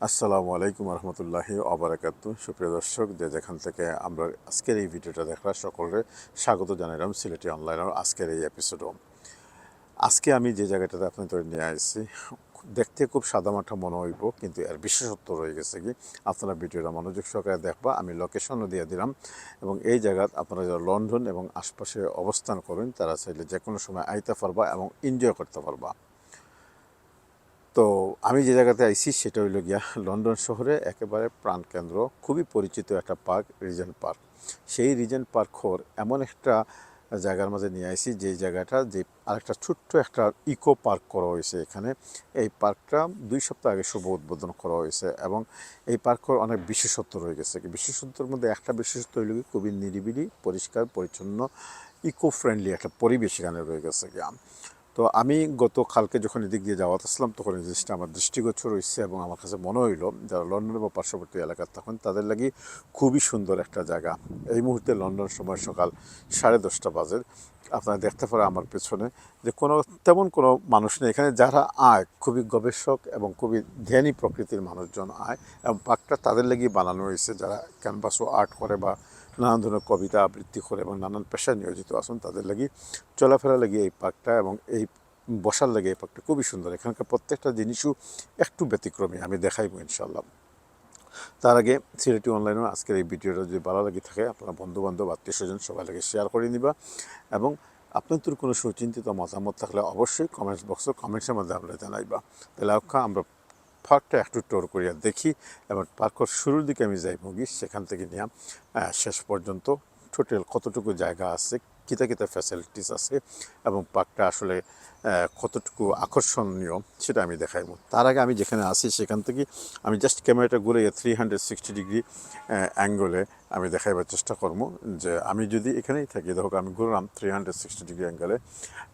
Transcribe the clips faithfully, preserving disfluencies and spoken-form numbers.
আসসালামু আলাইকুম রহমতুল্লাহি ওবরাকাতু। সুপ্রিয় দর্শক, যে যেখান থেকে আমরা আজকের এই ভিডিওটা দেখরা, সকলরে স্বাগত জানাইলাম সিলেটি অনলাইনর আজকের এই এপিসোডও। আজকে আমি যে জায়গাটাতে আপনাদের নিয়ে আইছি, দেখতে খুব সাদামাটা মনে হইব, কিন্তু এর বিশেষত্ব রয়ে গেছে কি, আপনারা ভিডিওটা মনোযোগ সহকারে দেখবা। আমি লোকেশনও দিয়ে দিলাম, এবং এই জায়গাত আপনারা যারা লন্ডন এবং আশপাশে অবস্থান করেন, তারা চাইলে যে কোনো সময় আইতে পারবা এবং এনজয় করতে পারবা। তো আমি যে জায়গাতে আইছি, সেটা হইল গিয়া লন্ডন শহরে একেবারে প্রাণকেন্দ্র, খুবই পরিচিত একটা পার্ক, রিজেন্ট পার্ক। সেই রিজেন্ট পার্কর এমন একটা জায়গার মাঝে নিয়ে আইছি, যে জায়গাটা, যে আরেকটা ছোট্ট একটা ইকো পার্ক করা হয়েছে এখানে। এই পার্কটা দুই সপ্তাহ আগে শুভ উদ্বোধন করা হয়েছে এবং এই পার্কর অনেক বিশেষত্ব রয়ে গেছে। কি বিশেষত্বর মধ্যে একটা বিশেষত্ব হইল কি, খুবই নিরিবিলি, পরিষ্কার পরিচ্ছন্ন, ইকো ফ্রেন্ডলি একটা পরিবেশ এখানে রয়ে গেছে গিয়া। তো আমি গত কালকে যখন এদিক দিয়ে যাওয়াত আসলাম, তখন এই জিনিসটা আমার দৃষ্টিগোচর হইছে এবং আমার কাছে মনে হইল, যারা লন্ডন বা পার্শ্ববর্তী এলাকার তখন তাদের লাগি খুবই সুন্দর একটা জায়গা। এই মুহূর্তে লন্ডন সময় সকাল সাড়ে দশটা বাজে। আপনারা দেখতে পারা আমার পেছনে যে কোনো, তেমন কোনো মানুষ নেই এখানে। যারা আয়, খুবই গবেষক এবং খুবই ধ্যানী প্রকৃতির মানুষজন আয়, এবং পার্কটা তাদের লাগি বানানো হয়েছে, যারা ক্যানভাসও আর্ট করে বা নানান ধরনের কবিতা আবৃত্তি করে এবং নানান পেশায় নিয়োজিত আছেন, তাদের লাগি চলাফেরা লাগি এই পার্কটা এবং এই বসার লাগি এই পার্কটা খুবই সুন্দর। এখানকার প্রত্যেকটা জিনিসও একটু ব্যতিক্রমী, আমি দেখাইবো ইনশাল্লাহ। তার আগে সিলেটি অনলাইনও আজকের এই ভিডিওটা যদি ভালো লাগে থাকে, আপনারা বন্ধু বান্ধব, আত্মীয় স্বজন সবাই লাগে শেয়ার করে নিবা, এবং আপনাদের কোনো সুচিন্তিত মতামত থাকলে অবশ্যই কমেন্টস বক্সে, কমেন্টসের মধ্যে আমরা জানাইবা। তাহলে আউক্কা আমরা পার্কটা একটু ট্যুর করিয়া দেখি, এবং পার্কর শুরুর দিকে আমি যাইমুগি, সেখান থেকে নিয়ে, আহ, শেষ পর্যন্ত টোটাল কতটুকু জায়গা আছে, কিতা কিতা ফ্যাসিলিটিস আছে, এবং পার্কটা আসলে, আহ, কতটুকু আকর্ষণীয়, সেটা আমি দেখাইমু। তার আগে আমি যেখানে আছি, সেখান থেকে আমি জাস্ট ক্যামেরাটা ঘুরে থ্রি হান্ড্রেড সিক্সটি ডিগ্রি অ্যাঙ্গেলে আমি দেখাইবার চেষ্টা করবো যে আমি যদি এখানেই থাকি, দেখো আমি ঘুরলাম থ্রি হান্ড্রেড সিক্সটি ডিগ্রি অ্যাঙ্গেলে,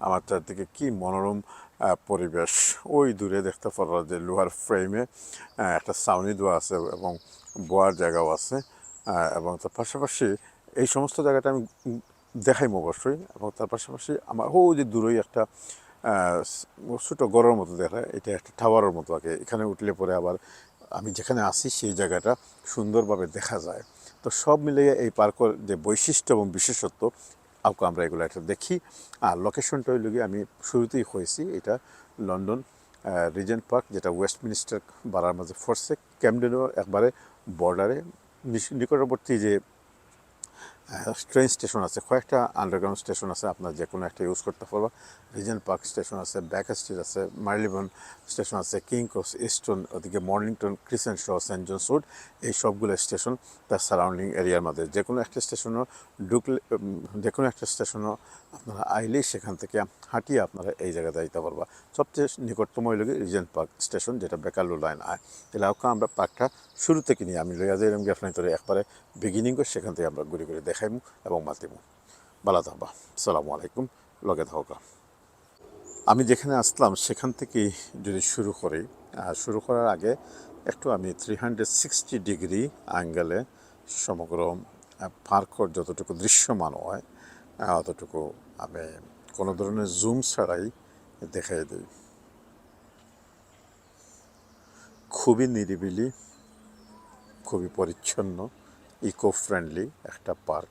আমার চারদিকে কি মনোরম, আহ, পরিবেশ। ওই দূরে দেখতে পারো যে লোহার ফ্রেমে, আহ, একটা ছাউনি দেওয়া আছে এবং বওয়ার জায়গাও আছে, আহ, এবং তার পাশাপাশি এই সমস্ত জায়গাটা আমি, উম, দেখাইমু অবশ্যই। এবং তার পাশাপাশি আমার ওই যে দূরেই একটা, আহ, স-, ছোট ঘরের মতো দেখা, এটা একটা টাওয়ারের মতো আর কি। এখানে উঠলে পরে আবার আমি যেখানে আছি সেই জায়গাটা সুন্দরভাবে দেখা যায়। তো সব মিলিয়ে এই পার্কর যে বৈশিষ্ট্য এবং বিশেষত্ব, আউক্কা আমরা এগুলো একটা দেখি। আর লোকেশনটা হইল গিয়ে, আমি শুরুতেই কইছি, এটা লন্ডন, আহ, রিজেন্ট পার্ক, যেটা ওয়েস্টমিনিস্টার বারার মাঝে পড়ছে, ক্যামডেনর একবারে বর্ডারে, নিকটবর্তী যে ট্রেন স্টেশন আছে, কয়েকটা আন্ডারগ্রাউন্ড স্টেশন আছে, আপনারা যে কোনো একটা ইউজ করতে পারবা। রিজেন্ট পার্ক স্টেশন আছে, ব্যাকার স্ট্রিট আছে, মারিলেবোন স্টেশন আছে, কিং ক্রস, ইস্টন, ওদিকে মর্নিংটন, ক্রিসেন্ট সহ সেন্ট জনস উড, এই সবগুলো স্টেশন তার সারাউন্ডিং এরিয়ার মধ্যে। যে কোনো একটা স্টেশনও ঢুকলে, উম, যে কোনো একটা স্টেশনও আপনারা আইলেই সেখান থেকে হাঁটিয়ে আপনারা এই জায়গাতে যাইতে পারবা। সবচেয়ে নিকটতম হইল গিয়ে রিজেন্ট পার্ক স্টেশন, যেটা বেকারলো লাইন আয়। তাহলে আউক্কা আমরা পার্কটা শুরু থেকে নিয়ে আমি লইয়া যাইলাম গিয়ে আপনার একবারে বিগিনিং, সেখান থেকে আমরা ঘুরে ঘুরে দেখাইমু এবং মাতিমু। ভালা থাকবা। আসসালামু আলাইকুম। লগে থাকা। আমি যেখানে আসলাম সেখান থেকে যদি শুরু করি, আহ, শুরু করার আগে একটু আমি থ্রি হান্ড্রেড সিক্সটি ডিগ্রি অ্যাঙ্গেলে সমগ্র, আহ, পার্কর যতটুকু দৃশ্যমান হয়, আহ, অতটুকু আমি কোনো ধরনের জুম ছাড়াই দেখাই দিই। খুবই নিরিবিলি, খুবই পরিচ্ছন্ন, ইকো ফ্রেন্ডলি একটা পার্ক।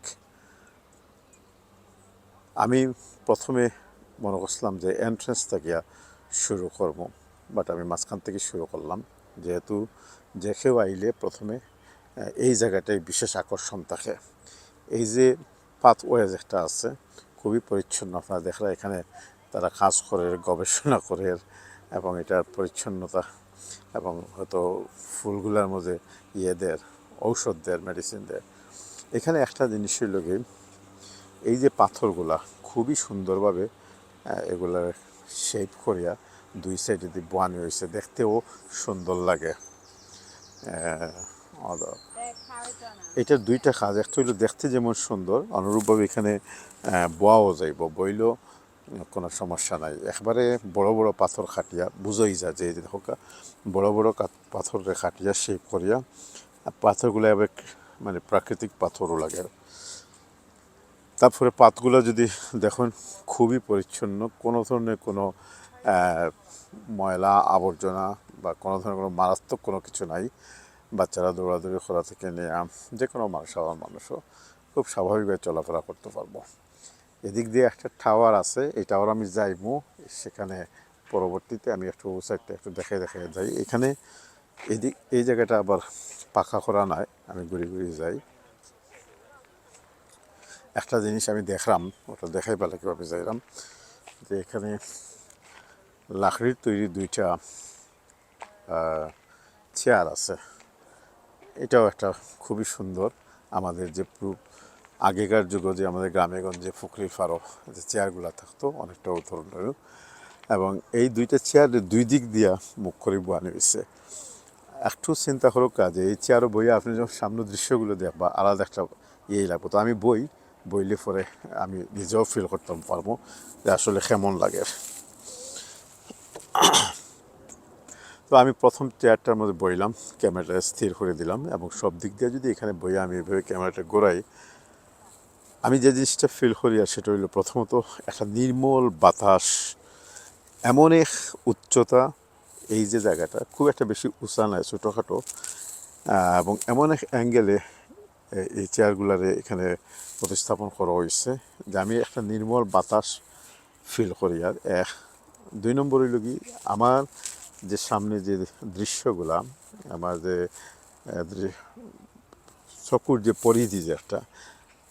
আমি প্রথমে মনে করছিলাম যে এন্ট্রেন্স থাকিয়া শুরু করবো, বাট আমি মাঝখান থেকে শুরু করলাম, যেহেতু যে কেউ আইলে প্রথমে, আহ, এই জায়গাটাই বিশেষ আকর্ষণ থাকে। এই যে পাথওয়েজ একটা আছে, খুবই পরিচ্ছন্ন। আপনারা দেখরা এখানে তারা কাজ করের, গবেষণা করের, এবং এটার পরিচ্ছন্নতা এবং হয়তো ফুলগুলার মধ্যে ইয়ে দের, ঔষধ দের, মেডিসিন দের। এখানে একটা জিনিস হইল কি, এই যে পাথরগুলা খুবই সুন্দরভাবে, আহ, এগুলার শেপ করিয়া দুই সাইডে দিয়ে বোয়ানি হয়েছে, দেখতেও সুন্দর লাগে। আহ, অদ-, এটার দুইটা কাজ, একটা হইলো দেখতে যেমন সুন্দর, অনুরূপভাবে এখানে, আহ, বোয়াও যাইব, বইলেও কোনো সমস্যা নাই। একবারে বড় বড় পাথর কাটিয়া বুঝাই যায় যে, এই যে দেখো কা-, বড় বড় কাত-, পাথররে কাটিয়া শেপ করিয়া, আর পাথরগুলো এবার মানে প্রাকৃতিক পাথরও লাগে। তারপরে পাতগুলো যদি দেখুন, খুবই পরিচ্ছন্ন, কোনো ধরনের কোনো, আহ, ময়লা আবর্জনা বা কোনো ধরনের কোনো মারাত্মক কোনো কিছু নাই। বাচ্চারা দৌড়াদৌড়ি করা থেকে নিয়ে যে কোনো মানুষ, সাধারণ মানুষও খুব স্বাভাবিকভাবে চলাফেরা করতে পারবো। এদিক দিয়ে একটা টাওয়ার আছে, এই টাওয়ার আমি যাইমু, সেখানে পরবর্তীতে আমি একটু ওই সাইডটা একটু দেখাই দেখাই যাই। এখানে এদিক, এই জায়গাটা আবার পাকা করা নাই, আমি ঘুরে ঘুরে যাই। একটা জিনিস আমি দেখলাম, ওটা দেখাই পারলে কীভাবে যাইলাম, যে এখানে লাকড়ির তৈরি দুইটা চেয়ার আছে। এটাও একটা খুবই সুন্দর। আমাদের যে পূর্ব আগেকার যুগে যে আমাদের গ্রামে গঞ্জে পুকুরির পাড়ো যে চেয়ারগুলা থাকতো, অনেকটা ওই ধরনের। এবং এই দুইটা চেয়ার দুই দিক দিয়া মুখ করে বওয়ানি হয়েছে। একটু চিন্তা করো কাজে, এই চেয়ারও বইয়া আপনি যখন সামনের দৃশ্যগুলো দেখবা, আলাদা একটা ইয়েই লাগবো। তো আমি বই, বইলে পরে আমি নিজেও ফিল করতাম পারবো যে আসলে কেমন লাগে। তো আমি প্রথম চেয়ারটার মধ্যে বইলাম, ক্যামেরাটা স্থির করে দিলাম এবং সব দিক দিয়ে যদি এখানে বইয়া আমি এভাবে ক্যামেরাটা ঘোরাই, আমি যে জিনিসটা ফিল করি আর সেটা হইলো প্রথমত একটা নির্মল বাতাস, এমন এক উচ্চতা, এই যে জায়গাটা খুব একটা বেশি উঁচা নয়, ছোটোখাটো, আহ, এবং এমন এক অ্যাঙ্গেলে এই চেয়ারগুলারে এখানে প্রতিস্থাপন করা হয়েছে যে আমি একটা নির্মল বাতাস ফিল করি। আর এক, দুই নম্বর হইল কি, আমার যে সামনে যে দৃশ্যগুলা, আমার যে আহ, দৃ- চকুর যে পরিধি যে একটা,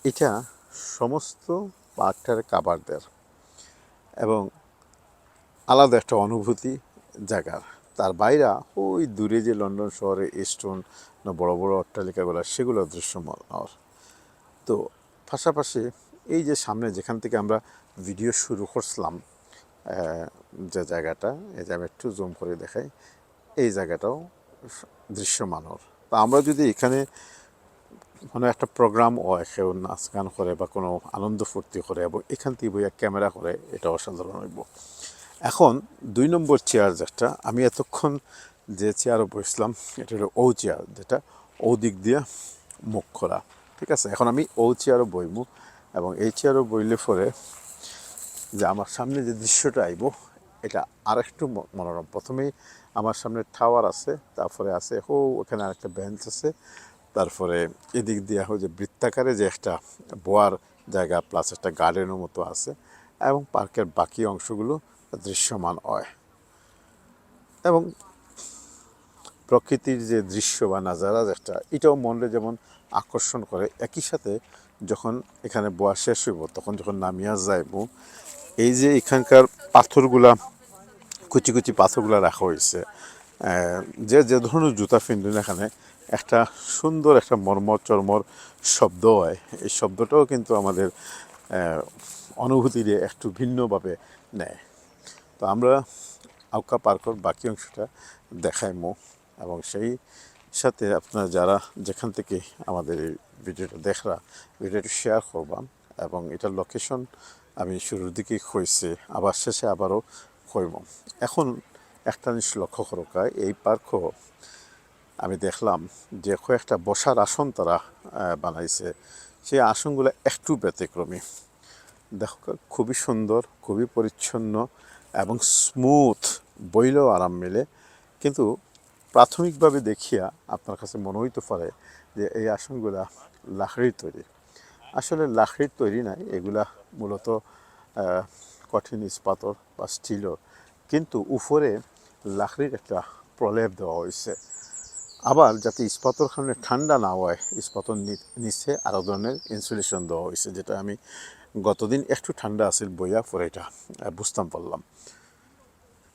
এটা সমস্ত পার্কটারে কাভার দেয় এবং আলাদা একটা অনুভূতি জাগার। তার বাইরে ওই দূরে যে লন্ডন শহরে ইস্টন না বড় বড় অট্টালিকাগুলো, সেগুলো দৃশ্যমান আর। তো পাশাপাশি এই যে সামনে যেখান থেকে আমরা ভিডিও শুরু করছিলাম, আহ, যে জায়গাটা, এই যে আমি একটু জুম করে দেখাই, এই জায়গাটাও দৃশ্যমান আর। তা আমরা যদি এখানে কোনো একটা প্রোগ্রাম হয়, কেউ নাচ গান করে বা কোনো আনন্দ ফুর্তি করে এবং এখান থেকে বইয়া ক্যামেরা করে, এটা অসাধারণ হইব। এখন দুই নম্বর চেয়ার যেটা, আমি এতক্ষণ যে চেয়ারও বসলাম, এটা হলো ও চেয়ার, যেটা ও দিক দিয়ে মুখ করা, ঠিক আছে? এখন আমি ও চেয়ারও বইমু এবং এই চেয়ারও বইলে পরে যে আমার সামনে যে দৃশ্যটা আইব, এটা আরেকটু ম- মনোরম। প্রথমেই আমার সামনে টাওয়ার আছে, তারপরে আছে ও ওখানে আরেকটা বেঞ্চ আছে, তারপরে এদিক দিয়ে ওই যে বৃত্তাকারে যে একটা বওয়ার জায়গা প্লাস একটা গার্ডেনের মতো আছে এবং পার্কের বাকি অংশগুলো দৃশ্যমান হয়। এবং প্রকৃতির যে দৃশ্য বা নাজারা যেটা, এটাও মনরে যেমন আকর্ষণ করে, একই সাথে যখন এখানে বওয়া শেষ হইব, তখন যখন নামিয়া যাইব, এই যে এখানকার পাথরগুলা, কুচি কুচি পাথরগুলা রাখা হয়েছে, আহ, যে যে ধরনের জুতা ফিন্দুন এখানে একটা সুন্দর একটা মর্মর চর্মর শব্দ হয়। এই শব্দটাও কিন্তু আমাদের আহ, অনুভূতিরে একটু ভিন্নভাবে নেয়। তো আমরা আউকা পার্কর বাকি অংশটা দেখাইমু এবং সেই সাথে আপনারা যারা যেখান থেকে আমাদের এই ভিডিওটা দেখরা, ভিডিওটা শেয়ার করবা এবং এটার লোকেশন আমি শুরুর দিকেই কইছি, আবার শেষে আবারও কইব। এখন একটা জিনিস লক্ষ্য করো, এই পার্কও আমি দেখলাম যে কয়েকটা বসার আসন তারা আহ, বানাইছে। সেই আসনগুলো একটু ব্যতিক্রমী। দেখো, খুবই সুন্দর, খুবই পরিচ্ছন্ন এবং স্মুথ, বইলেও আরাম মিলে। কিন্তু প্রাথমিকভাবে দেখিয়া আপনার কাছে মনে হইতে পারে যে এই আসনগুলা লাকড়ির তৈরি। আসলে লাকড়ির তৈরি নয়, এগুলা মূলত আহ, কঠিন ইস্পাতর বা স্টিলর, কিন্তু উপরে লাকড়ির একটা প্রলেপ দেওয়া হয়েছে। আবার যাতে ইস্পাতর কারণে ঠান্ডা না হয়, ইস্পাতর নি- নিচে আরও ধরনের ইনসুলেশন দেওয়া হয়েছে, যেটা আমি গতদিন একটু ঠান্ডা আছিল বইয়া পরে এটা আহ, বুঝতাম পারলাম।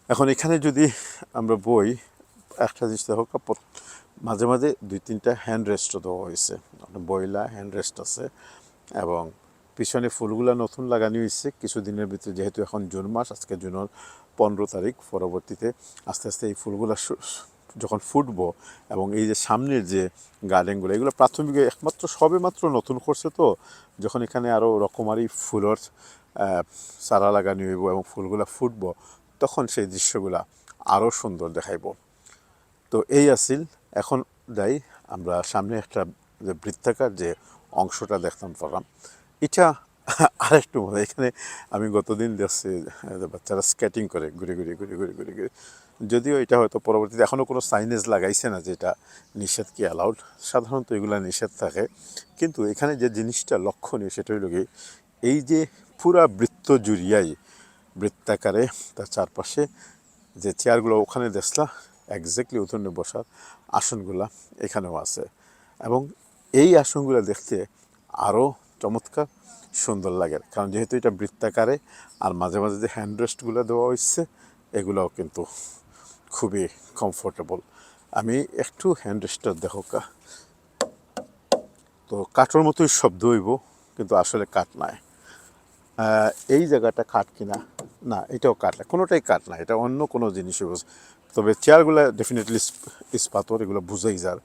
এখন এখানে যদি আমরা বই, একটা জিনিস দেখো, কাপড় মাঝে মাঝে দুই তিনটা হ্যান্ড রেস্টও দেওয়া হয়েছে, মানে বইলা হ্যান্ড রেস্ট আছে এবং পিছনে ফুলগুলা নতুন লাগানি হয়েছে কিছুদিনের ভিতরে, যেহেতু এখন জুন মাস, আজকে জুনের পনেরো তারিখ, পরবর্তীতে আস্তে আস্তে এই ফুলগুলা সু- যখন ফুটবো এবং এই যে সামনের যে গার্ডেনগুলো, এগুলো প্রাথমিক একমাত্র সবে মাত্র নতুন করছে, তো যখন এখানে আরও রকমারি ফুলর আহ, চারা লাগানি হইব এবং ফুলগুলা ফুটবো, তখন সেই দৃশ্যগুলা আরও সুন্দর দেখাইব। তো এই আছিল। এখন যাই আমরা সামনে একটা যে বৃত্তাকার যে অংশটা দেখতাম পারলাম, এটা আরেকটু মজা, এখানে আমি গতদিন দেখছি, আহ, যে বাচ্চারা স্কেটিং করে ঘুরে ঘুরে ঘুরে ঘুরে ঘুরে ঘুরে। যদিও এটা হয়তো পরবর্তীতে এখনও কোনো সাইনেজ লাগাইছে না যে এটা নিষেধ কি অ্যালাউড। সাধারণত এগুলা নিষেধ থাকে, কিন্তু এখানে যে জিনিসটা লক্ষণীয় সেটা হইল কি, এই যে পুরা বৃত্ত জুড়িয়াই বৃত্তাকারে তার চারপাশে যে চেয়ারগুলো ওখানে দেখলা, এক্স্যাক্টলি উঠোনে বসার আসনগুলা এখানেও আছে। এবং এই আসনগুলো দেখতে আরও চমৎকার সুন্দর লাগে, কারণ যেহেতু এটা বৃত্তাকারে আর মাঝে মাঝে যে হ্যান্ড রেস্টগুলো দেওয়া হয়েছে, এগুলোও কিন্তু খুবই কমফোর্টেবল। আমি একটু হ্যান্ড রেস্টটা দেখো কা, তো কাঠের মতোই শব্দ হইব, কিন্তু আসলে কাঠ নয়। আহ, এই জায়গাটা কাঠ কিনা? না, এটাও কাঠ না, কোনোটাই কাঠ না, এটা অন্য কোনো জিনিস হইব। তবে চেয়ারগুলো ডেফিনেটলি ইস্পাতর, এগুলো বুঝাই যার।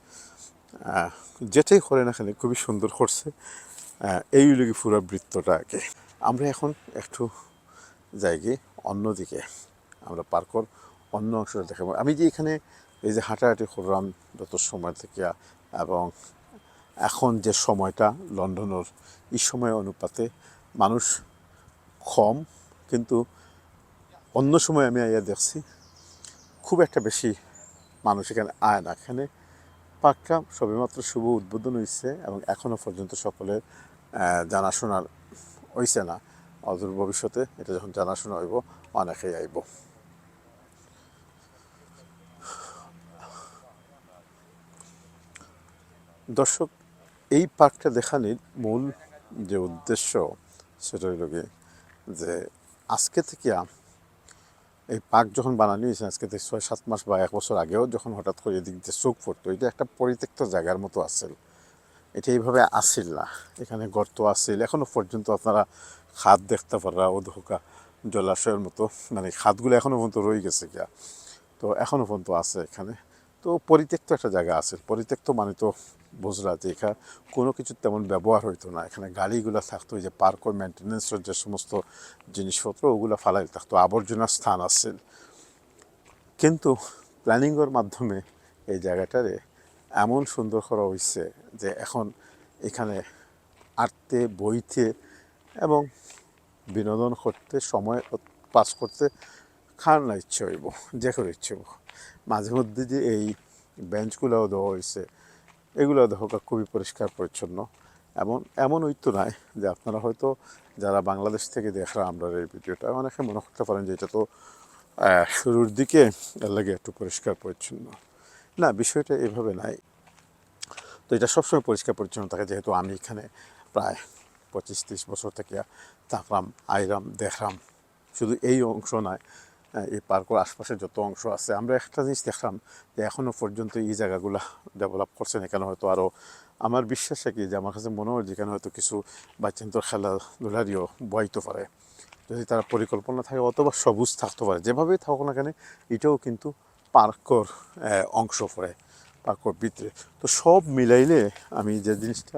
আহ, যেটাই করে না কেন, খুবই সুন্দর করছে। আহ, এই হইল কি পুরো বৃত্তটা আর কি। আমরা এখন একটু যাই কি অন্যদিকে, আমরা পার্কর অন্য অংশটা দেখাবো। আমি যে এখানে এই যে হাঁটাহাঁটি করলাম যত সময় থেকে, এবং এখন যে সময়টা লন্ডনের, এই সময় অনুপাতে মানুষ কম, কিন্তু অন্য সময় আমি আইয়া দেখছি খুব একটা বেশি মানুষ এখানে আয় না। এখানে পার্কটা সবেমাত্র শুভ উদ্বোধন হয়েছে এবং এখনও পর্যন্ত সকলের, আহ, জানাশোনার হইছে না। অদূর ভবিষ্যতে এটা যখন জানাশোনা হইব, অনেকেই আইব। দর্শক, এই পার্কটা দেখানির মূল যে উদ্দেশ্য, সেটা হইল কি যে আজকে থেকে এই পার্ক যখন বানানি হয়েছে, আজকে থেকে ছয় সাত মাস বা এক বছর আগেও যখন হঠাৎ করে এদিক দিয়ে চোখ পড়তো, এটা একটা পরিত্যক্ত জায়গার মতো আছিল। এটা এইভাবে আছিল না, এখানে গর্ত আছিল। এখনো পর্যন্ত আপনারা খাদ দেখতে পাররা, ও ধোকা জলাশয়ের মতো, মানে, খাদগুলো এখনো পর্যন্ত রয়ে গেছে গিয়া। তো এখনো পর্যন্ত আছে এখানে। তো পরিত্যক্ত একটা জায়গা আছে, পরিত্যক্ত মানে তো বুঝলা যে এখানে কোনো কিছু তেমন ব্যবহার হইতো না। এখানে গাড়িগুলা থাকতো, ওই যে পার্কর মেনটেন্যান্সের যে সমস্ত জিনিসপত্র, ওগুলা ফালাই থাকতো, আবর্জনার স্থান আছে। কিন্তু প্ল্যানিংয়ের মাধ্যমে এই জায়গাটারে এমন সুন্দর করা হইছে যে এখন এখানে আটতে, বইতে এবং বিনোদন করতে, সময় পাস করতে কার না ইচ্ছে হইব, যে কারো ইচ্ছে হইব। মাঝে মধ্যে যে এই বেঞ্চগুলাও দেওয়া হইছে, এগুলো দেখো খুবই পরিষ্কার পরিচ্ছন্ন। এমন, এমন হইতো নায় যে আপনারা হয়তো যারা বাংলাদেশ থেকে দেখরা আমরার এই ভিডিওটা, অনেকে মনে করতে পারেন যে এটা তো, আহ, শুরুর দিকে, এর লাগে একটু পরিষ্কার পরিচ্ছন্ন। না, বিষয়টা এভাবে নাই। তো এটা সবসময় পরিষ্কার পরিচ্ছন্ন থাকে, যেহেতু আমি এখানে প্রায় পঁচিশ ত্রিশ বছর থেকে থাকলাম, আইলাম, দেখলাম। শুধু এই অংশ নয়, আহ, এই পার্কর আশপাশে যত অংশ আছে, আমরা একটা জিনিস দেখলাম যে এখনো পর্যন্ত এই জায়গাগুলা ডেভেলপ করছে না। এখানে হয়তো আরও, আমার বিশ্বাস আর কি যে আমার কাছে মনে হয় যে এখানে হয়তো কিছু বাচ্চাদের খেলাধুলারও বইতে পারে, যদি তারা পরিকল্পনা থাকে, অথবা সবুজ থাকতে পারে। যেভাবেই থাকুক না কেন, এটাও কিন্তু পার্কর, আহ, অংশ পড়ে, পার্কর ভিতরে। তো সব মিলাইলে আমি যে জিনিসটা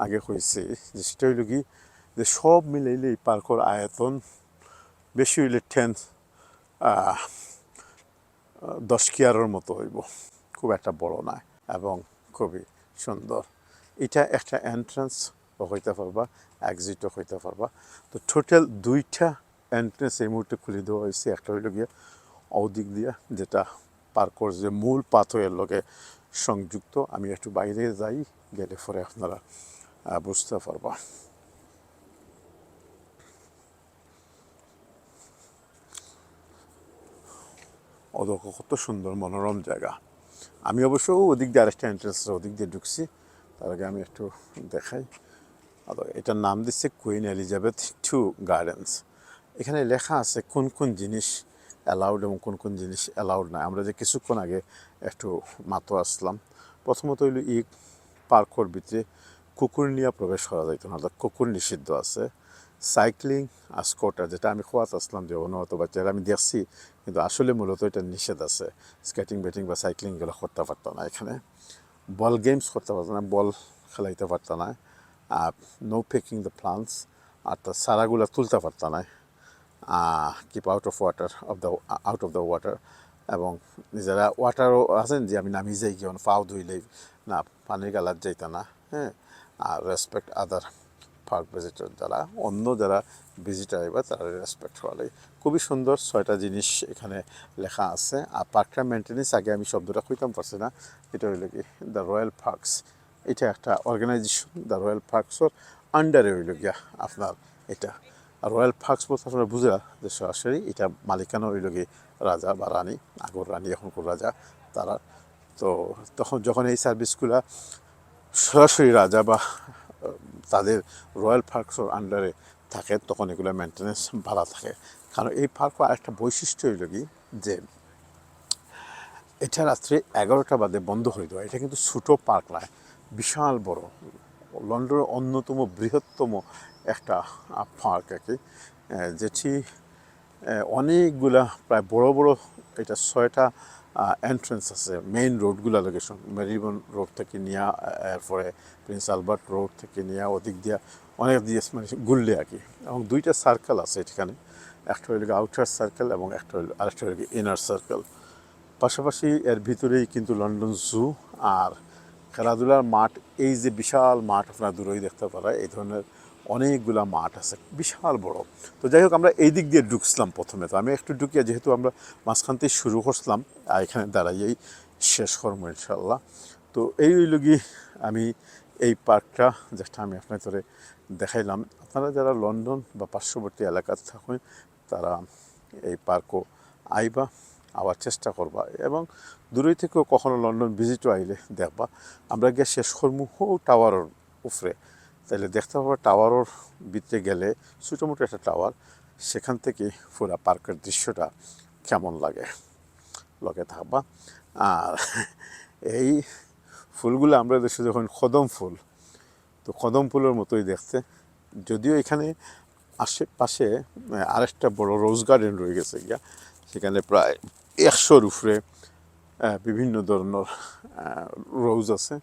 আগে কইছি, যে সেটা হইল কি, যে সব মিলাইলে এই পার্কর আয়তন বেশি হইলে টেন, আহ, দশ কিয়ারর মতো হইব, খুব একটা বড় নয় এবং খুবই সুন্দর। এটা একটা এন্ট্রান্স হইতে পারবা, এক্সিটও হইতে পারবা। তো টোটাল দুইটা এন্ট্রান্স এই মুহূর্তে খুলে দেওয়া হয়েছে। একটা হইল গিয়া ওদিক দিয়া, যেটা পার্কর যে মূল পাথরের লগে সংযুক্ত। আমি একটু বাইরে যাই, গেলে পরে আপনারা, আহ, বুঝতে পারবা। অদক কত সুন্দর মনোরম জায়গা। আমি অবশ্য ওদিক দিয়ে আরেকটা এন্ট্রান্স আছে, ওদিক দিয়ে ঢুকছি। তার আগে আমি একটু দেখাই। আর এটার নাম দিচ্ছে কুইন এলিজাবেথ টু গার্ডেন্স। এখানে লেখা আছে কোন কোন জিনিস অ্যালাউড এবং কোন কোন জিনিস অ্যালাউড নয়। আমরা যে কিছুক্ষণ আগে একটু মাত্র আসলাম, প্রথমত হইল ই পার্কর ভিতরে কুকুর নিয়ে প্রবেশ করা যাইতো না, অর্থাৎ কুকুর নিষিদ্ধ আছে। সাইক্লিং আর স্কুটার, যেটা আমি খোয়াত আসলাম যে অন্য হয়তো বাচ্চারা আমি দেখছি, কিন্তু আসলে মূলত এটা নিষেধ আছে। স্কেটিং বেটিং বা সাইক্লিং এগুলো করতে পারতো না এখানে। বল গেমস করতে পারতো না, বল খেলাইতে পারতো না। আর no picking the plants, অর্থাৎ চারাগুলা তুলতে পারতো না। Keep out of water, of the, out of the water. এবং নিজেরা ওয়াটারও আছেন যে আমি নামি যাই কি, অন পাও ধুইলেই না, পানির গালাত যাইতা না। হ্যাঁ, আর রেসপেক্ট আদার পার্ক ভিজিটর, যারা অন্য যারা ভিজিটর আইবা, তারা রেসপেক্ট করা লাগে। খুবই সুন্দর ছয়টা জিনিস এখানে লেখা আছে। আর পার্কটার মেনটেন্যান্স, আগে আমি শব্দটা কইতাম পারছি না, এটা হইল কি দ্য রয়্যাল পার্কস। এটা একটা অর্গানাইজেশন, দ্য রয়্যাল পার্কসর আন্ডারে হইল গিয়া আপনার এটা। আর রয়্যাল পার্কস বলতে আপনারা বুঝা যে সরাসরি এটা মালিকানা হইল কি রাজা বা রানী, আগর রানী, এখনকার রাজা, তারা। তো তখন যখন এই সার্ভিসগুলা সরাসরি রাজা বা, আহ, তাদের রয়্যাল পার্কসর আন্ডারে থাকে, তখন এগুলা মেনটেন্যান্স বাড়া থাকে। কারণ এই পার্কর আরেকটা বৈশিষ্ট্য হইল কি যে এটা রাত্রে এগারোটা বাদে বন্ধ করে দেওয়া। এটা কিন্তু ছোটো পার্ক নয়, বিশাল বড়, লন্ডনের অন্যতম বৃহত্তম একটা, আহ, পার্ক আর কি, আহ, যেটি আহ, অনেকগুলা প্রায় বড় বড়, এটা ছয়টা, আহ, এন্ট্রেন্স আছে মেইন রোডগুলা লোকেশন, মেরিবন রোড থেকে নিয়া, আহ, এরপরে প্রিন্স আলবার্ট রোড থেকে নিয়া ওদিক দিয়া অনেক দিয়ে মানে ঘুরলে আর কি। এবং দুইটা সার্কেল আছে এখানে, একটা হইল আউটার সার্কেল এবং একটা হইল, আরেকটা হইল ইনার সার্কেল। পাশাপাশি এর ভিতরেই কিন্তু লন্ডন জু আর খেলাধুলার মাঠ, এই যে বিশাল মাঠ আপনারা দূরেই দেখতে পারা, এই ধরনের অনেকগুলা মাঠ আছে, বিশাল বড়। তো যাই হোক, আমরা এই দিক দিয়ে ঢুকছিলাম প্রথমে। তো আমি একটু ঢুকিয়া, যেহেতু আমরা মাঝখান থেকে শুরু করছিলাম, আর এখানে দাঁড়াইয়াই শেষ করবো ইনশাল্লাহ। তো এই হইল গি আমি এই পার্কটা, যেটা আমি আপনাদের দেখাইলাম। আপনারা যারা লন্ডন বা পার্শ্ববর্তী এলাকাত থাকেন, তারা এই পার্কও আইবা, আবার চেষ্টা করবা। এবং দূরেই থেকেও কখনো লন্ডন ভিজিটও আইলে দেখবা। আমরা গিয়া শেষ করমু হো টাওয়ারর উপরে, তাইলে দেখতে পারবা টাওয়ারর ভিতরে গেলে ছোটো মোটো একটা টাওয়ার, সেখান থেকে পুরা পার্কের দৃশ্যটা কেমন লাগে, লগে থাকবা। আর এই ফুলগুলো আমরা দেশে যখন কদম ফুল, তো কদম ফুলের মতোই দেখতে, যদিও এখানে আশেপাশে, আহ, আরেকটা বড় রোজ গার্ডেন রয়ে গেছে গিয়া, সেখানে প্রায় একশোর উপরে, আহ, বিভিন্ন ধরনের, আহ, রোজ আছে,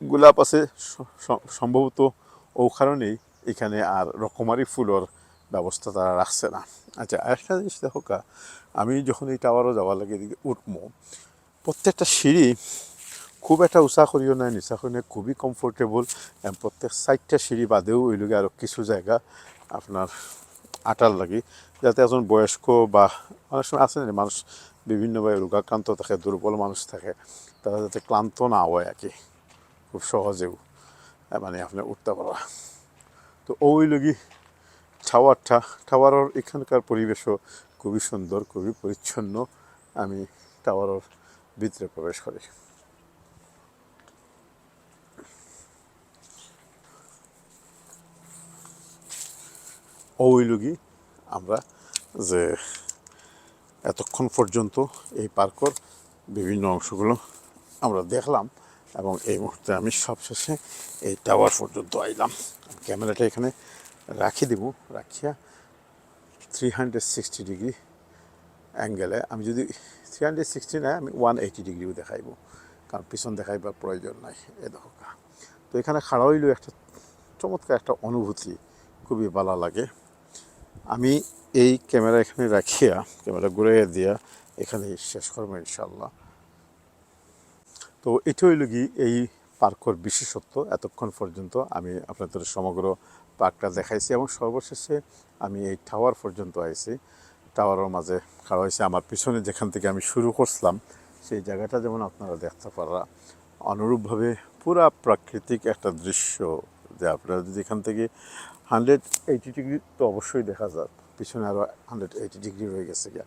গোলাপ আছে। স-, স-, সম্ভবত ও কারণেই এখানে আর রকমারি ফুলের ব্যবস্থা তারা রাখছে না। আচ্ছা, আরেকটা জিনিস দেখো কা, আমি যখন এই টাওয়ারও যাওয়ার লাগে এদিকে উঠবো, প্রত্যেকটা সিঁড়ি খুব একটা উঁচা করিও নাই, নিচা করিও নাই, খুবই কমফোর্টেবল। এবং প্রত্যেক সাইডটা সিঁড়ি বাদেও ওই লগে আরও কিছু জায়গা আপনার আটার লাগি, যাতে একজন বয়স্ক বা অনেক সময় আছে না মানুষ বিভিন্নভাবে রোগাক্রান্ত থাকে, দুর্বল মানুষ থাকে, তারা যাতে ক্লান্ত না হয় আর কি, খুব সহজেও, আহ, মানে আপনি উঠতে পারা। তো ওই লগি টাওয়ারটা, টাওয়ারর এখানকার পরিবেশও খুবই সুন্দর, খুবই পরিচ্ছন্ন। আমি টাওয়ারর ভিতরে প্রবেশ করি। ওই লগি আমরা যে এতক্ষণ পর্যন্ত এই পার্কর বিভিন্ন অংশগুলো আমরা দেখলাম, এবং এই মুহূর্তে আমি সবশেষে এই টাওয়ার পর্যন্ত আইলাম। ক্যামেরাটা এখানে রাখি দিব, রাখিয়া থ্রি হান্ড্রেড সিক্সটি ডিগ্রি অ্যাঙ্গেলে, আমি যদি থ্রি হান্ড্রেড সিক্সটি না, আমি ওয়ান এইটি ডিগ্রিও দেখাইব, কারণ পিছন দেখাইবার প্রয়োজন নাই। এ দেখো কা। তো এখানে খাড়া হইলেও একটা চমৎকার একটা অনুভূতি, খুবই ভালো লাগে। আমি এই ক্যামেরা এখানে রাখিয়া, ক্যামেরা ঘুরাইয়া দিয়া এখানে শেষ করবো ইনশাল্লাহ। তো এটা হইল কি এই পার্কর বিশেষত্ব। এতক্ষণ পর্যন্ত আমি আপনাদের সমগ্র পার্কটা দেখাইছি এবং সর্বশেষে আমি এই টাওয়ার পর্যন্ত আইছি। টাওয়ারর মাঝে খাড়া হইছি। আমার পিছনে যেখান থেকে আমি শুরু করছিলাম, সেই জায়গাটা যেমন আপনারা দেখতে পাররা, অনুরূপভাবে পুরা প্রাকৃতিক একটা দৃশ্য, যে আপনারা যদি এখান থেকে হান্ড্রেড এইটি ডিগ্রি তো অবশ্যই দেখা যায়, পিছনে আরও হান্ড্রেড এইটি ডিগ্রি রয়ে গেছে গিয়া।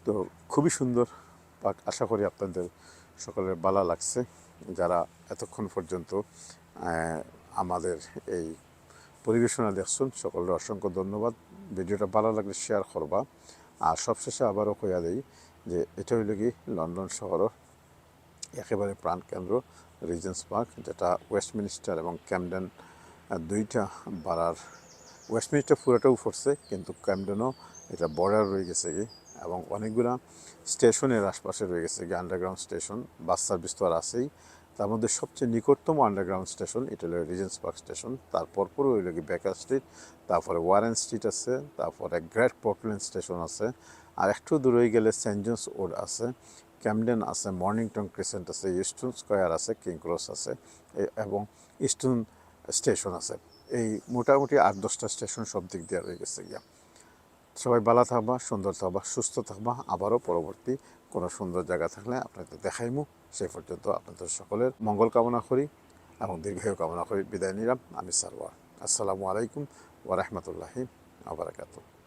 তো খুবই সুন্দর পার্ক। আশা করি আপনাদের সকলের ভালো লাগছে। যারা এতক্ষণ পর্যন্ত, আহ, আমাদের এই পরিবেশনা দেখছেন, সকলকে অসংখ্য ধন্যবাদ। ভিডিওটা ভালো লাগলে শেয়ার করবা। আর সবশেষে আবারও কইয়া দেই যে এটা হইল কি লন্ডন শহরর একেবারে প্রাণকেন্দ্র রিজেন্টস পার্ক, যেটা ওয়েস্টমিনিস্টার এবং ক্যামডেন, আহ, দুইটা বারার, ওয়েস্টমিনিস্টার পুরাটাও পড়ছে, কিন্তু ক্যামডেনও এটা বর্ডার রয়ে গেছে কি, এবং অনেকগুলা স্টেশনের আশপাশে রয়ে গেছে কি আন্ডারগ্রাউন্ড স্টেশন, বাস সার্ভিস তো আর আছেই। তার মধ্যে সবচেয়ে নিকটতম আন্ডারগ্রাউন্ড স্টেশন এটা হলো রিজেন্টস পার্ক স্টেশন, তার পরপরই হইল কি বেকার স্ট্রিট, তারপরে ওয়ারেন স্ট্রিট আছে, তারপরে গ্রেট পোর্টল্যান্ড স্টেশন আছে, আর একটু দূরে গেলে সেন্ট জনস উড আছে, ক্যামডেন আছে, মর্নিংটন ক্রিসেন্ট আছে, ইস্টন স্কয়ার আছে, কিং ক্রস আছে, এ-, এবং ইস্টন স্টেশন আছে। এই মোটামুটি আট দশটা স্টেশন সব দিক দিয়া রয়ে গেছে গিয়া। সবাই ভালা থাকবা, সুন্দর থাকবা, সুস্থ থাকবা। আবারও পরবর্তী কোনো সুন্দর জায়গা থাকলে আপনাদের দেখাইমু। সেই পর্যন্ত আপনাদের সকলের মঙ্গল কামনা করি এবং দীর্ঘায়ু কামনা করি বিদায় নিলাম। আমি সারওয়ার। আসসালামু আলাইকুম ওয়া রাহমাতুল্লাহি ওয়া বারাকাতুহু।